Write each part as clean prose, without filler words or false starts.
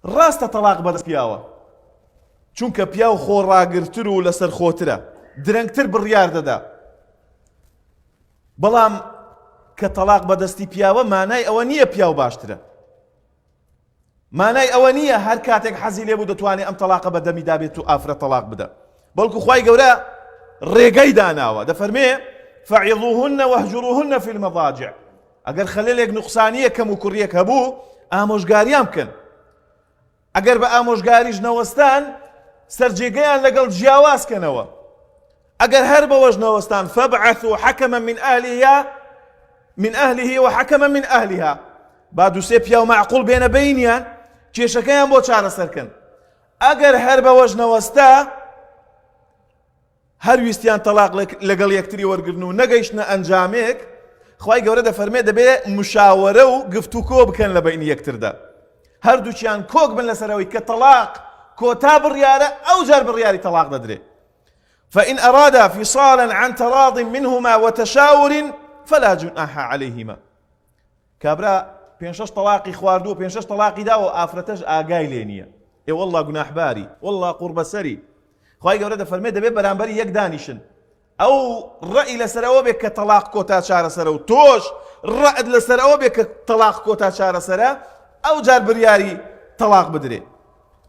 ڕاستە تەڵاق بەدەست پیاوە چونکە پیاو خۆڕاگرتر و لەسەرخۆترە درەنگتر بڕیار دەدا بەڵام کە تەڵاق بەدەستی پیاوە مانای ئەوە نییە پیاو باشترە مانای ئەوە نییە هەر کاتێک حەزی لێبوو دەتوانێت ئەم تەڵاقە بە دەمی دابێت و ئافرەت تەڵاق بدە بەڵکو خوای گەورە ڕێگەی داناوە دەفەرمێ فعظوهن واهجروهن في المضاجع ئەگەر خەلەلێک نوقسانیە کەم و کوڕیەک هەبوو ئامۆژگاریان بکەن ئەگەر بە ئامۆژگاریش نەوەستان سەرجێگەیان لەگەڵ جیاواز کەنەوە ئەگەر هەر بەوەش نەوەستان فابعثوا حكما من أهلها من أهله وحكما من أهلها با دووسێ پیاو معقول بێنە بینیان کێشەکەیان بۆ چارەسەرکەن ئەگەر هەر بەوەش نەوەستا هەر ویستیان تەڵاق لەگەڵ یەکتری وەرگرن و نەگەیشتنە ئەنجامێک خوای گەورە دەفەرمێ دەبێ مشاوەرە و گفتوکۆ بکەن لە بەینی یەکتردا هەردووکیان کۆک بن لەسەرەوەی کە تەڵاق کۆتا بڕیارە ئەو جار بڕیاری تەڵاق دەدرێ فإن أرادا فصالا عن تراض منهما وتشاور فلا جناح عليهما کابرا پێنج شەش تەڵاقی خواردووە پێنج شەش تەڵاقی داوە ئافرەتەش ئاگای لێ نییە ئێ واللە گوناحباری واللە قوڕبەسەری خوای گەورە دەفەرمێ دەبێت بەرامبەری یەک دانیشن ئەو ڕەئی لەسەر ئەوە بێت کە تەڵاق کۆتا چارەسەرە و تۆش ڕەئت لەسەر ئەوە بێت کە تەڵاق کۆتا چارەسەرە ئەو جار بریاری تەڵاق بدرێ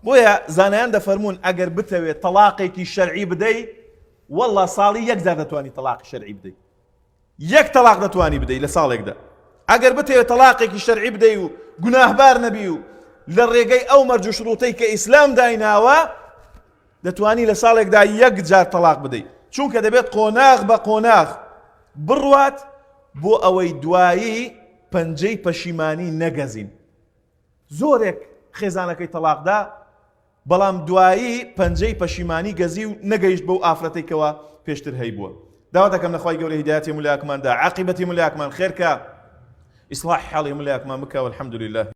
بۆیە زانایان دەفەرمونون ئەگەر بتەوێت تەڵاقێکی شەرعی بدەی والله ساڵی یەک جار دەتوانی تەڵاقی شەرعی بدەی یەک تەڵاق دەتوانی بدەی لە ساڵێکدا ئەگەر بتەوێت تەڵاقێکی شەرعی بدەی و گوناهبار نەبی و لە ڕێگەی ئەو مەرج و شروطەی کە ئیسلام دایناوە دەتوانی لە ساڵێکدا یەک جار تەڵاق بدەیت چونکە دەبێت قۆناغ بە قۆناغ بڕوات بۆ ئەوەی دوایی پەنجەی پەشیمانی نەگەزین زۆرێک خێزانەکەی تەڵاقدا بەڵام دوایی پەنجەی پەشیمانی گەزی و نەگەیشت بەو ئافرەتەی کەوا پێشتر هەیبووە. داوا دەکەم لە خوای گەورە هیدایەتی هەموو لایەکمان دا، عاقیبەتی هەموو لایەکمان خێر کا، ئیسڵاحی حاڵی هەموو لایەکمان بکا والحمد للە.